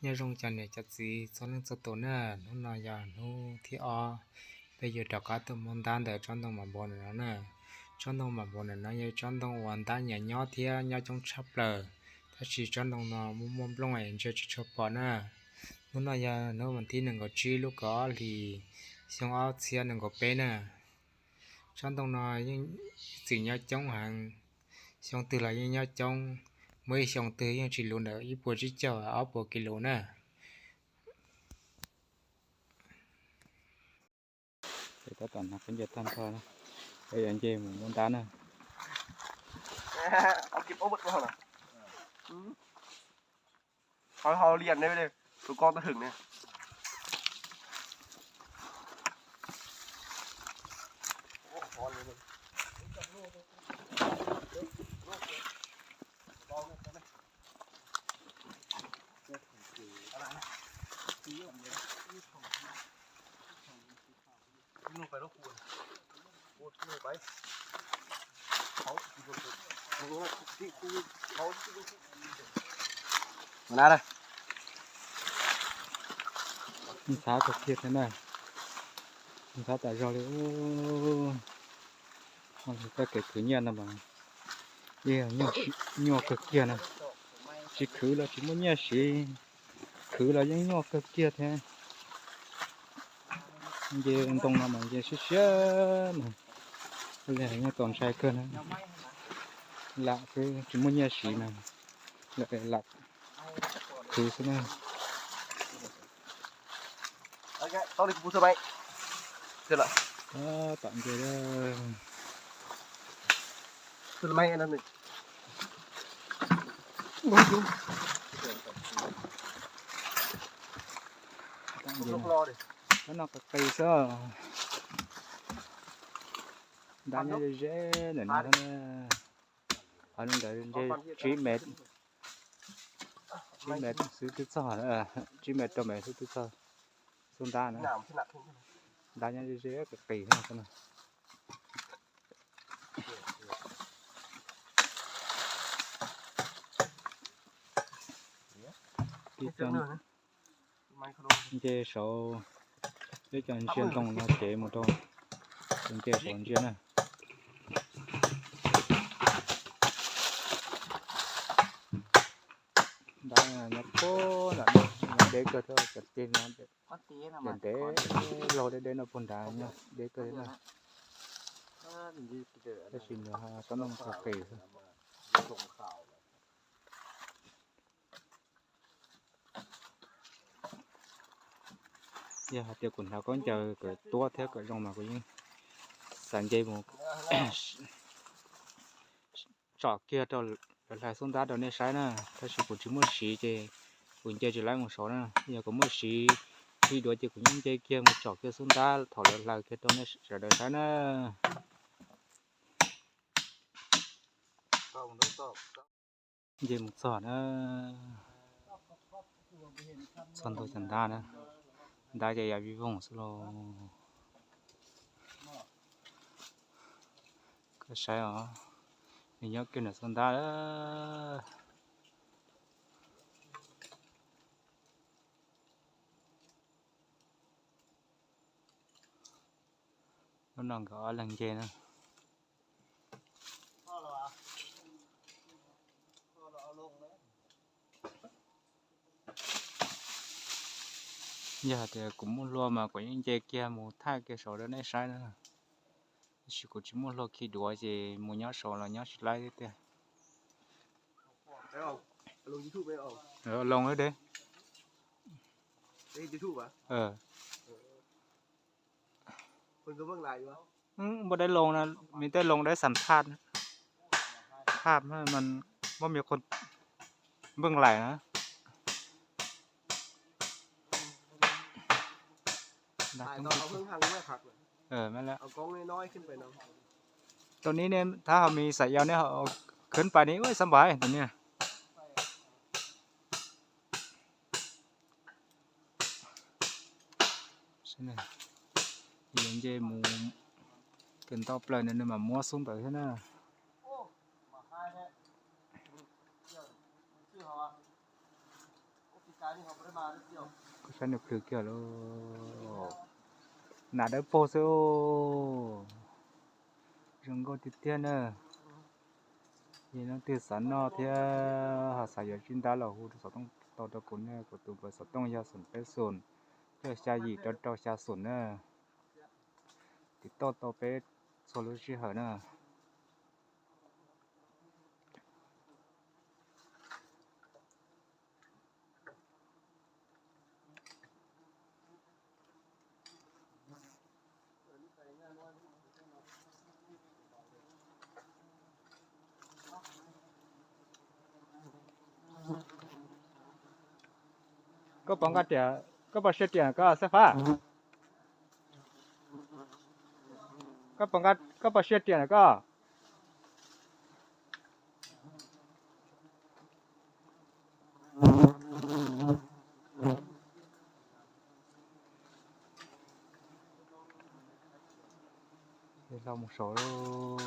Nyob zoo cov niam cov txiv txhua leej txhua tus na, hnub no yog hnub thib ob peb yuav rov qab tuaj muab ntab ntawm tsob ntoo mam npau ntawm no na. Tsob ntoo mam npau ntawm no yog tsob ntoo uas ntab nyiam nyob thiab nyob coob tshaj plaws, tab sis tsob ntoo no muaj muaj nplooj es ntsia tsis tshua pom na. Hnub no yog hnub vas thib nees nkaum tsib lub kaum ob hlis xyoo ob txhiab nees nkaum peb na. Tsob ntoo no yeej ib txwm nyob coob heev, xyoo twg los yeej nyob coob, muaj ib xyoo twg yeej tsis luv ntawm ib puas tsib caug ob puas kis lus na. Tab tom hnav khaub ncaws tag nrho, peb yuav nce mus muab ntab na. Ho ho liam ne, tus ko tau hwm ne. Ntxhab kawg kiag thiab na, ntxhab tas zog li. Koj kev khwv nyiaj no mas yeej nyuaj kawg kiag na, tsis khwv los tsis muaj nyiaj siv, khwv los yeej nyuaj kawg kiag thiab. Nce ntoo no mas nce siab siab mas, li nyob txaus ntshai kawg na, lam xwb tsis muaj nyiaj siv mas lam khwv xwb na. Tom nce Cov no qis qis xwb. Ntab nyob ze ze ntawm no, qhov ntawd nce tsib mev, tsib mev xwb twb txog, tsib mev rau mev xwb twb txog xub ntab na. Ntab nyob ze ze qis qis no. Nce saud, peb cov ntsia ntoo no ces mus rau tus nce saud ntsia na. Ntab nyob puag nram no, nyob deb kawg thiab, cov teg no ntev ntev, laug deb deb no puag nrad nyob deb kawg thiab na. Tab sis nws tsob ntoo qis qis xwb. Yog hais tias kuv hnav khaub ncaws kom tuab thiab kom zoo mas kuv yeej xav nce mus tsom kiag rau lawv hlais xub ntab rau nej saib na, tab sis kuv tsis muaj siv ces kuv nce tsis laib mus saud na. Yog kuv muaj siv khi duav ces kuv yeej nce kiag mus tsom kiag xub ntab thaum lawv hlais kiag rau nej sawv daws saib na. Nce mus txog na, txog ntua cov ntab na, ntab ces yam vij voog xwb lauj. Koj saib os, nws nyob kiag nram xub ntab. Lub no nkawd ob leeg nce na. Yog hais tias kuv muaj hlua mas kuv yeej nce kiag mus thaij kiag saud rau nej saib na. Tab sis kuv tsis muaj hlua khi duav ces mus nyob saud los nyob tsis laib tiag. Loo deb. Muaj dab loo na, mi tej loo dab xam phaj, phaj mas muaj mi qhov npeej laim na. Tus nib ne thab ho mi xaim yau ne, khwv pais ni ua xab npais tus nib. Nce mus kawg nto plaws no nws mam muab xub ntawd thiab na. Koj saib nws plhws kiag lauj. Nas dawb paug xwb. Zoo nkauj tiag tiag na. Yog leej twg xav noj thiab ho xav yuav zib ntab los hu rau xov tooj tau rau kuv na, kuv tus npawb xov tooj yog xoom peb xoom, cuaj xya yim rau rau xya xoom na. Tiv tauj tau peb txhua lub sij hawm na. Koj puas nqa riam, koj puas sia riam koj xab fab? Koj puas nqa, koj puas sia riam koj? Hlo mus saud lauj.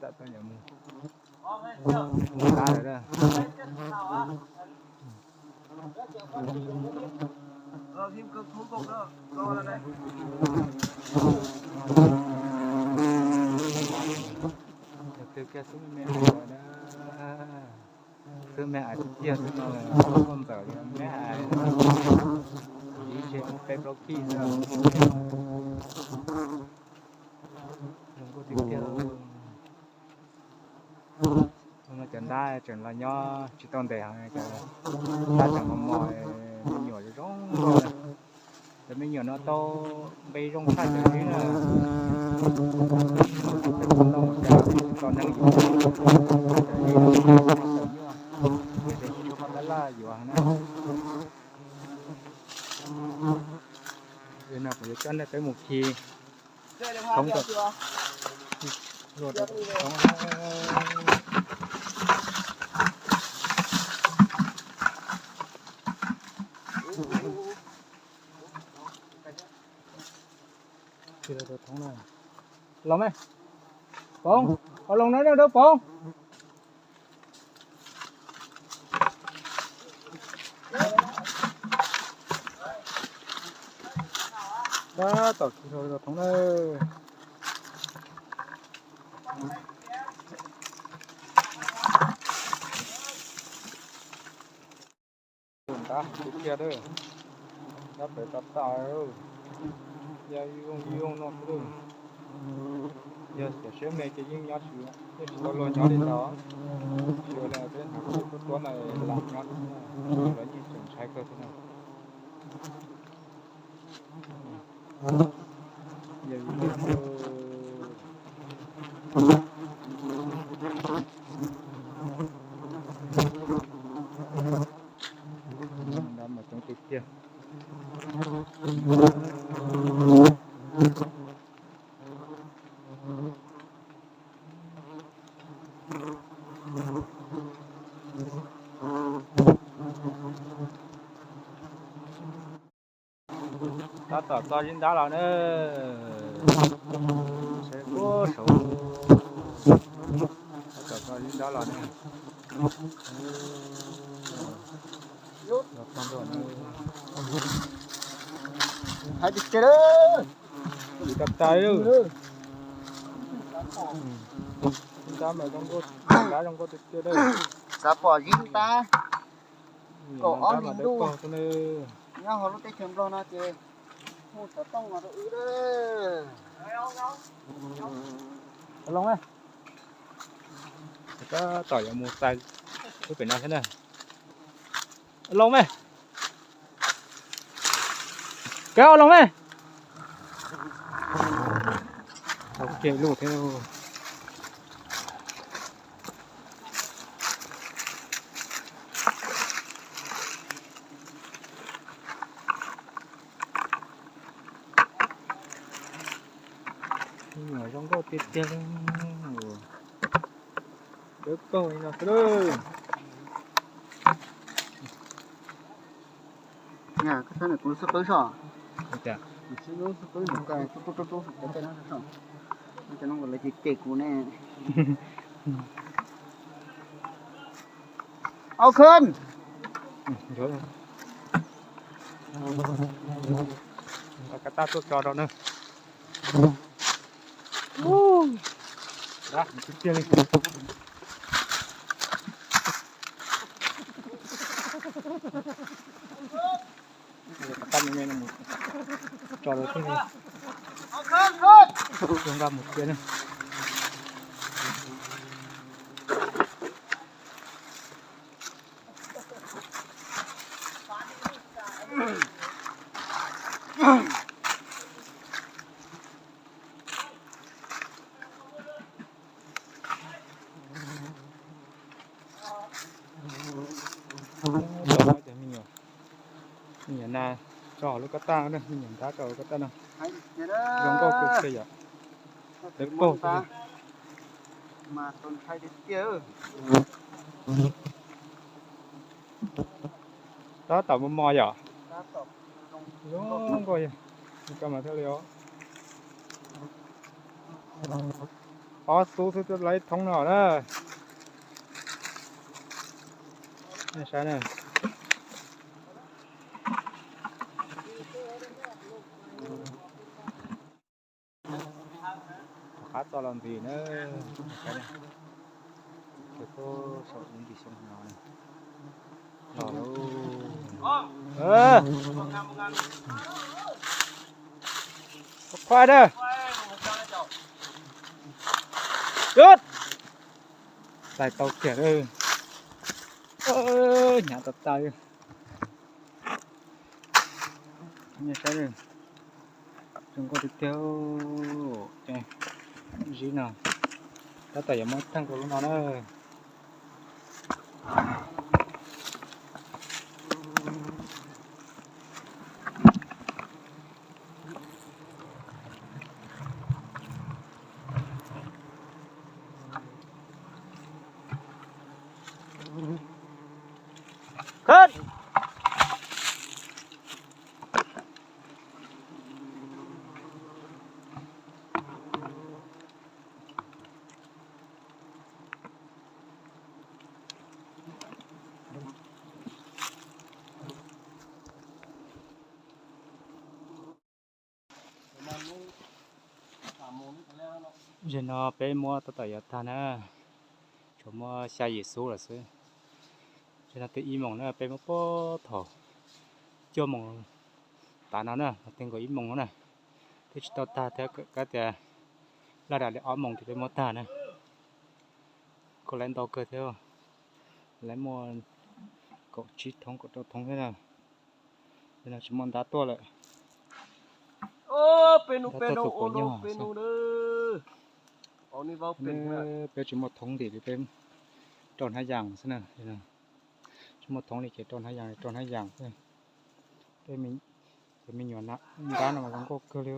Tam tau nyam mus, mus qab lawm. Yog kiag xwb me me na, xwb me ais tiag xwb no, koj ntxawm me ais, ib tse peb plaub kij xwb. Zoo nkauj tiag tiag. Hnub no cov ntab tseem los nyob tsis tau ntev heev, cov ntab tseem mos mos, me nyuam zoo nkauj. Cov me nyuam no tau npe zoo tshaj cov zib na. Cov no cas tsis tau neeg yuav, cov zib no tsis tau nyuaj, ces tsis tshua muaj tab laj yuav na. Li no kuv yuav coj nej peb mus khi thoob rau, luaj rau thoob. Khi rau thoob na. Loos me, Poob, ho loos na, dab Poob. Tab tom khi rau thoob na. Ntab tiag tiag lawm, ntab pem tas tas lawm, yog ib vooj ib vooj no xwb lawm. Yog cov siab me ces yeej nyob tsis, yeej tsis tau luag nyob li ntawd, tsis ua li peb tuab tuab ntawd lam nyob, lawv yeej tseem ntshai kawg thiab na. Ntab mas coob tiag tiag. Tab tom txo zib ntab los na. Saib puag saud. Tab tom txo zib ntab los na. Hais tiag tiag, tas tas li. Zib ntab mas zoo nkauj, ntab zoo nkauj tiag tiag. Xav pom zib ntab kaum ob hlis ntuj nyob hauv lub teb chaws Nplog no ces hu xov tooj los rau wb. Loos me, tab tom yuav mus txais lub pem no thiab na. Loos me, kab loos me. Kiag ib lub thiab. Me nyuam zoo nkauj tiag tiag li. Dawb paug li no xwb lawm. Koj saib kuv lub xub qwb soj. Kuv lub xub qwb nws koj rub rub rub rub tej no soj. Cov no lawv ces cem kuv ne. Au khon. Kab tab tuaj tso rau na. Tiag li. Tso rau thiaj li. Zoo nkauj mus tiag na. Cov me nyuam, me nyuam nas tso hauv lub kab tab na, me nyuam nrab tso hauv lub kab tab no. Zoo nkauj kawg kiag yom. Lawv paug xwb. Tab tom mos mos yom. Zoo nkauj yog, koj mas thiaj li os. Ob xub xwb twb laib thoob no na. Nej saib na. Rov qab txo los ntxiv na. Ces kuj saum lub ntsis xyoob no los lawm. Qhuas da. Tais tau kiag. Hnyav tau tau. Saib, zoo nkauj tiag tiag. Zib no tab tom yuav muab theej rau lub no na. Zaum no peb muab tab tom yuav tag na, tshuav muaj xya yim xub lawm xwb. Zaum no twb ib moos na, peb muab puag thaum cuaj moos tav no na, twb nkaus ib moos no na, twb tsis tau tag thiab, kav tias laj dam li ob moos ces peb muab tag na. Kuj laib ntau kawg thiab, laib muaj kaum tsib thoob kaum rau thoob thiab na. Zaum no tsis muaj ntab tuaj lawm. Ntab tuaj tus quav nyuj xwb. Peb tsis muaj thoob ntim li, peb rau hnab yas xwb na. Tsis muaj thoob li ces rau hnab yas, rau hnab yas xwb. Peb cov me nyuam ntab no mas zoo nkauj kawg li.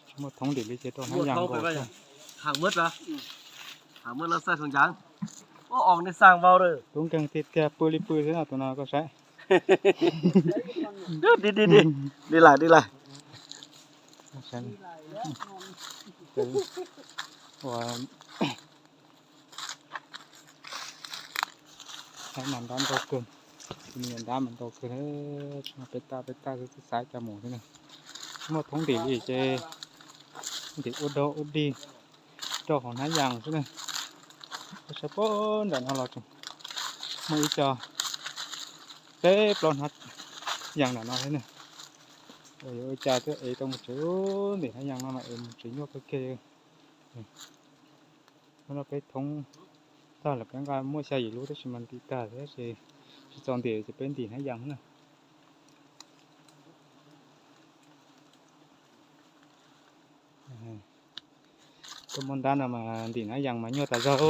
Tsis muaj thoob ntim li ces rau hnab yas nkaus xwb. Tub nkeeg tiag tiag, pw li pw xwb no tus no koj saib. Li lawm, li lawm. Ua, saib mas ntab ntau kawg, me nyuam ntab mas ntau kawg, tsis muaj peb taj peb taj xwb, xav cas mus xwb na. Tsis muaj thoob ntim li ces ntim ua dog ua dig rau hauv hnab yas xwb na. Saib puag nram no los tseem muaj ib co peb plaub hnab yas nram no thiab na. Yuav ua cas thiaj ev tau mus tsev ntim hnab yas no mas es mus tsev nyuaj kawg kiag. Hnub no peb thoob tag lawm, peb nqa muaj xya yim lub tab sis mas ntim tag thiab ces tsis txaus ntim ces peb ntim hnab yas na. Tuaj muab ntab no mas ntim hnab yas mas nyuaj tas zog.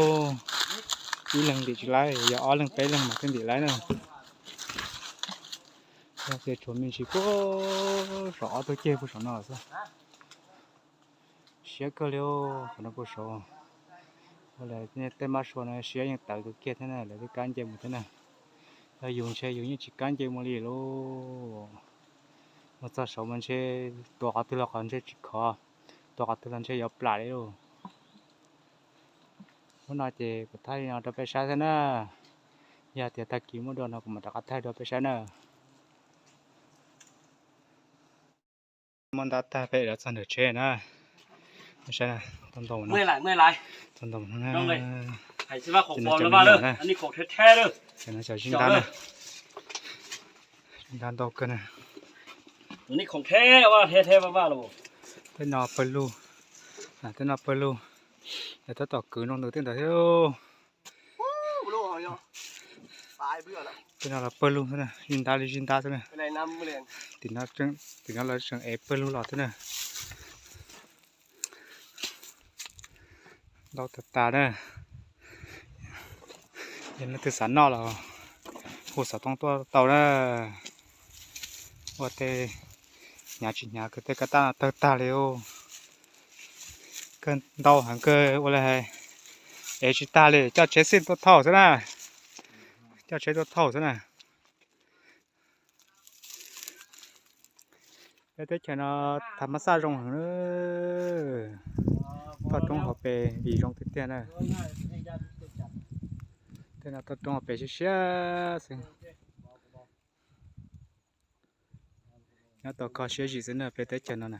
Ib leeg ntim tsis laib, yog ob leeg peb leeg mas thiaj ntim laib na. Yog tias tshuav me ntsis puag saum ob tug ceg puag saum no xwb. Siab kawg li, qhov no puag saud. Lawv tej mab sua no siab yeej tawv kawg kiag thiab na, lawv twb kab nce mus thiab na. Yog yus ntshe yus yeej tsis kam nce mus li lauj. Mus txog saud mas ntshe tua qhov twg los qhov ntshe tsis khov, tua qhov twg los ntshe yuav plam li lauj. Hnub no ces kuv thaij li no rau peb saib xwb na. Yog tias tag kis muaj dua no kuv mam rov qab thaij rau peb saib na. Muab ntab tag peb los txog nram tsheb na. Saib, tau ntau, tau ntau no na. Cov zib ntab na, zib ntab ntau kawg na. Tej no pawg lug, tej no pawg lug, yog tab tom kwv nroo ntws tej ntawd thiab. Tej no los pawg lug xwb na, zib ntab li zib ntab xwb na. Tim no lawv tseem ev pawg lug los thiab na. Ntau tag tas na. Yog leej twg xav noj los hu xov tooj tuaj tau na. Ua tej hnyav tsis hnyav kawg, tej kab tab no tawg tag li. Kawg ntau heev kawg ua li hais, ev tsis tag li, coj tsheb xij tuaj thauj xwb na. Coj tsheb tuaj thauj xwb na. Peb teb chaws no thav mab xaj zoo heev na. Toj roob hauv pes vim zoo tiag tiag na. Tej no toj roob hauv pes siab siab xwb. Nyob tau kho siab zim xwb na peb teb chaws no na.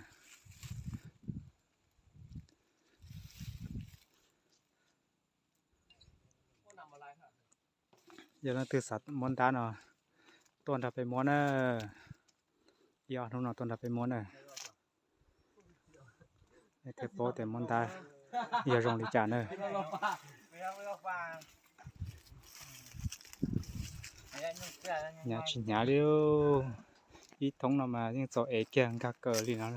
Yog leej twg xav muab ntab no tuaj nrog peb muab na. Ib ob hnub no tuaj nrog peb muab na. Thiaj paub tias muab ntab yog zoo li cas na. Hnyav tsis hnyav li. Ib thoob no mas yeej txaus ev kiag nkag kaws li no.